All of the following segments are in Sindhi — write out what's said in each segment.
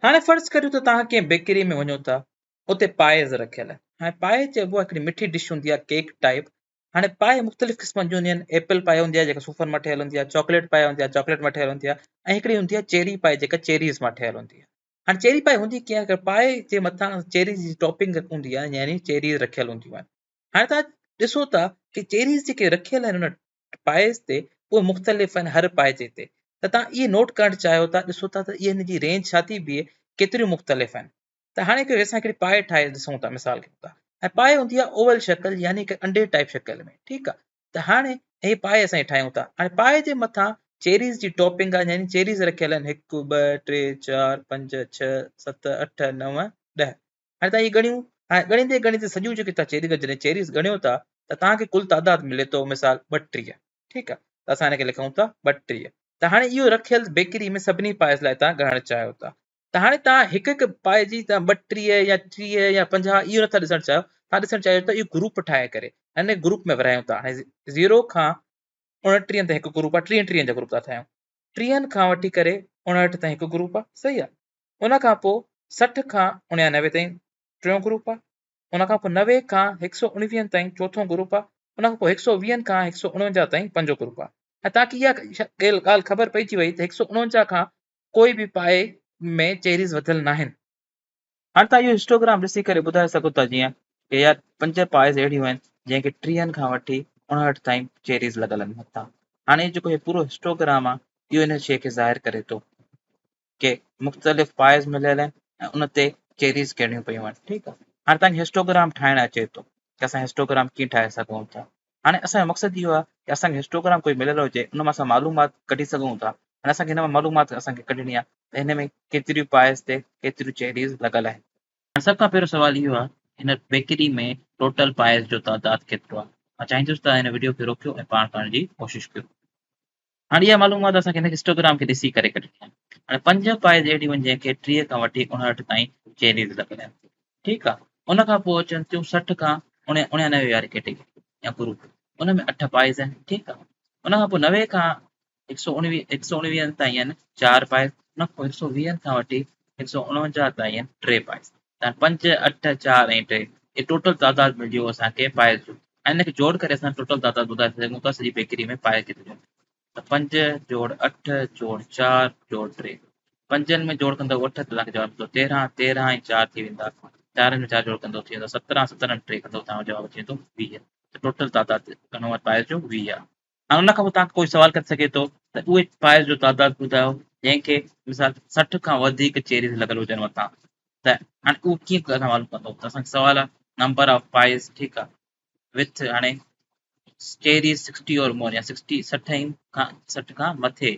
هاڻي فرض ڪريو ته توهان ڪنهن بيڪري ۾ وڃو ٿا، اتي پائيز رکيل آهن. هاڻي پائي چئبو آهي هڪڙي مٺي ڊش هوندي آهي ڪيڪ ٽائيپ. هاڻي پائي مختلف قسمن جون هونديون آهن. ايپل پائي هوندي آهي جيڪا صوفن مان ٺهيل هوندي آهي، چاڪليٽ پائي هوندي آهي چاڪليٽ مان ٺهيل هوندي آهي ۽ هڪڙي هوندي آهي چيري پائي جيڪا چيريز مان ٺهيل هوندي آهي. هاڻي چيري پائي هوندي ڪيئن آهي؟ پائي جي مٿان چيريز جي ٽاپنگ هوندي آهي يعني چيريز رکيل هونديون آهن. هاڻي توهان ڏسو ٿا ڪي چيريز جيڪي رکيل آهن ان پائيز تي اهي مختلف آهن هر پائي تي ته توهان اهي نوٽ ڪرڻ چاهيو ٿا ڏسو ٿا ته اهي هن جي رينج ڇا ٿي بيهي ڪيتريون مختلف آهن ته هاڻي هڪ اسان هڪڙي پائي ٺاهي ڏسون ٿا مثال ڪيون ٿا ۽ پائي هوندي آهي اوول شڪل يعني هڪ انڊي ٽائپ شڪل ۾ ٺيڪ آهي ته هاڻي هي پائي اسان ٺاهيون ٿا هاڻي پائي جي مٿان چيريز جي ٽاپنگ آهي يعني چيريز رکيل آهن هڪ ٻه ٽي چار پنج ڇهه ست اٺ نو ڏهه هاڻي توهان اهي ڳڻيون، هاڻي ڳڻيندي ڳڻيندي سڄيون جيڪي توهان چيري جڏهن چيريز ڳڻيو ٿا ته توهان کي ڪل تعداد ملي ٿو مثال 32 ٺيڪ آهي ته اسان هن کي لکون ٿا 32 ته هاڻي اهو رکيل بيڪري ۾ سڀني پائز لاء توهان ڳڻڻ چاهيو ٿا ته هاڻي توهان هڪ هڪ پائي جي توهان 32 يا 30 يا 50 اهو نٿا ڏسڻ چاهيو، توهان ڏسڻ چاهيو ته اهو گروپ ٺاهي ڪري هن گروپ ۾ ورهايون ٿا. هاڻي 0 کان 29 تائين هڪ گروپ آهي، 30 30 جا گروپ ٿا ٺاهيون، 30 کان وٺي ڪري 59 تائين هڪ گروپ آهي صحيح آهي. ان کان پوء 60 کان 89 تائين ٽيون گروپ آ، ان کان پوء 90 کان 119 تائين چوٿون گروپ آ، ان کان پوء 120 کان 149 تائين پنجون گروپ آ. ۽ توهان کي اها ڳالهه خبر پئجي وئي ته 149 کان ڪوئي به پائي ۾ چيريز وڌل ناهن. هاڻي توهان اهو هسٽوگرام ڏسي ڪري ٻڌائي سگهو ٿا جيئن ڪي يار پنج پائيز اهڙيون آهن جنهن کي 30 کان وٺي 59 تائين چيريز لڳل آهن مٿان. هاڻي جيڪو هي پورو هسٽوگرام آ اهو ان شيء کي ظاهر ڪري ٿو. ڪي مختلف پائز مليل آهن ۽ ان تي چيريز ڪهڙيون پيون آهن ٺيڪ آهي هاڻي تهان کي هسٽوگرام ٺاهڻ اچي ٿو ته اسان هسٽوگرام ڪيئن ٺاهي سگهون ٿا هاڻي اسان جو مقصد اهو آهي ته اسان کي هسٽوگرام ڪوئي مليل هجي ان مان اسان معلومات ڪڍي سگهون ٿا هاڻي اسان کي هن مان معلومات اسان کي ڪڍڻي آهي ته هن ۾ ڪيتريون پائز تي ڪيتريون چيريز لڳل آهن. هاڻي سڀ کان پهريون سوال اهو آهي هن بيڪري ۾ ٽوٽل پائز جو تعداد ڪيترو آهي مان چاهيندس ته هن وڊيو کي روڪيو ۽ پاڻ ڪرڻ جي ڪوشش ڪيو. هاڻي اها معلومات اسان کي هن هسٽوگرام کي ڏسي ڪري ڪڍڻي آهي. هاڻي پنج پائز اهڙيون آهن جنهن کي 30 کان وٺي 59 تائين چيريز لڳل آهن. ٺيڪ آهي. ان کان پوء اچن ٿيون 60 کان 89 واري ڪيٽيگري يا گروپ. ان ۾ اٺ پائز آهن. ٺيڪ آهي. ان کان پوء 90 کان 119 تائين آهن چار پائز. ان کان پوء 120 کان وٺي 149 تائين آهن ٽي پائز. ته پنج، اٺ، چار ۽ ٽي هي ٽوٽل تعداد ملي ويو اسان کي پائي جو ۽ ان کي جوڙ ڪري اسان ٽوٽل تعداد ٻڌائي سگهون ٿا سڄي بيڪري ۾ پائي ڪيتريون آهن ته پنج جوڙ اٺ جوڙ چار جوڙ ٽي پنجن ۾ جوڙ ڪندو اٺ ته توهان کي جواب ملندو تيرهن تيرهن ۽ چار ٿي ويندا چارن ۾ چار جوڙ ڪندو ٿي ويندو سترهن سترهن ٽي ڪندو توهان جو جواب اچي ويندو 20 ته ٽوٽل تعداد گهڻو آهي پائي جو 20 آهي. هاڻ ان کان پوء توهان کي ڪوئي سوال ڪري سگهي ٿو ته اهي پائز جو تعداد ٻڌايو جنهن کي مثال 60 کان وڌيڪ چيريز لڳل هجن مٿان ته هاڻي اهو ڪيئن اسان معلوم ڪندو ته اسان کي سوال آهي نمبر آف پائز ٺيڪ آهي وٿ هاڻي چيريز 60 اور مور يا 60 60 کان 60 کان مٿي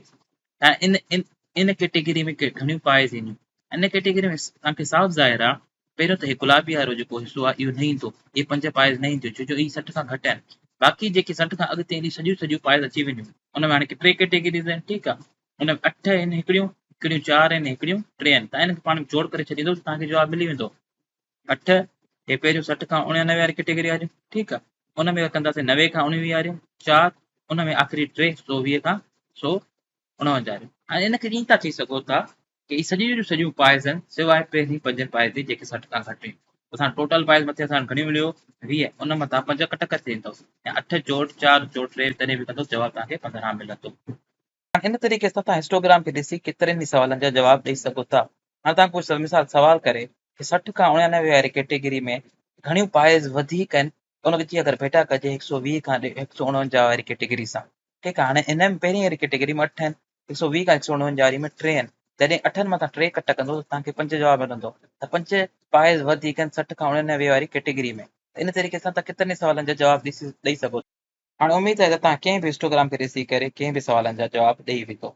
۽ ان ان ان ڪيٽيگري ۾ گهڻيون پائز اينديون ان ڪيٽيگري ۾ توهان کي صاف ظاهر آهي پهريون ته هي گلابي وارو جيڪو حصو آهي اهو نه ايندو، اهي پنج پائز نه اينديون ڇو جو اهي 60 کان گهٽ آهن. باقي جيڪي 60 کان اڳتي اينديون سڄيون سڄيون پائز اچي وينديون. ان ۾ هاڻي ٽي ڪيٽيگريز آهن ٺيڪ آهي. ان ۾ اٺ آهن هڪڙيون، هڪڙيون چار آهن هڪڙيون ٽي آهن. توهان هن کي پاڻ ۾ جوڙ ڪري ڇڏيندو ته توهان کي جواب ملي ويندو. اٺ هي پهريون 60 کان 89 واري ڪيٽيگري واريون ٺيڪ آهي. ان ۾ ڪنداسين 90 کان 19 واريون چار، ان ۾ آخري ٽي 120 کان 149 واريون. هاڻي ان کي ائين ٿا چئي سگهو ٿا ڪي هي سڄيون جون سڄيون پائز آهن سواء پهرين پنجن پائز جي جيڪي 60 کان گهٽ هيون. اسان ٽوٽل پائز مٿي اسان گهڻيون مليو 20 ان مان توهان پنج ڪٽ ڪري ڇڏيندؤ يا اٺ جوڙ چار جوڙ ٽي تڏهن به ڪندؤ جواب توهان کي 15 ملندو. هاڻي ان طريقي سان توهان هسٽوگرام کي ڏسي ڪيترن ئي سوالن جا جواب ڏئي سگهو ٿا. هاڻي توهان ڪو مثال سوال ڪري ڪي 60 کان 89 واري ڪيٽيگري ۾ گهڻيون پائز وڌيڪ آهن ان جي اگر ڀيٽا ڪجي 120 کان 149 واري ڪيٽيگري سان ٺيڪ آهي. هاڻي ان ۾ پهرين واري ڪيٽيگري ۾ اٺ آهن 120 کان 149 واري ۾ ٽي آهن جڏهن اٺن مان توهان ٽي ڪٽ ڪندو ته توهان کي پنج جواب ملندو ته پنج پائز وڌيڪ آهن 60 کان 89 واري ڪيٽيگري ۾ ته ان طريقي سان توهان ڪيترن ئي سوالن جا جواب ڏئي سگهو ٿا. هاڻي اميد آهي ته توهان ڪنهن به هسٽوگرام کي ڏسي ڪري ڪنهن به سوالن جا جواب ڏئي ويندو.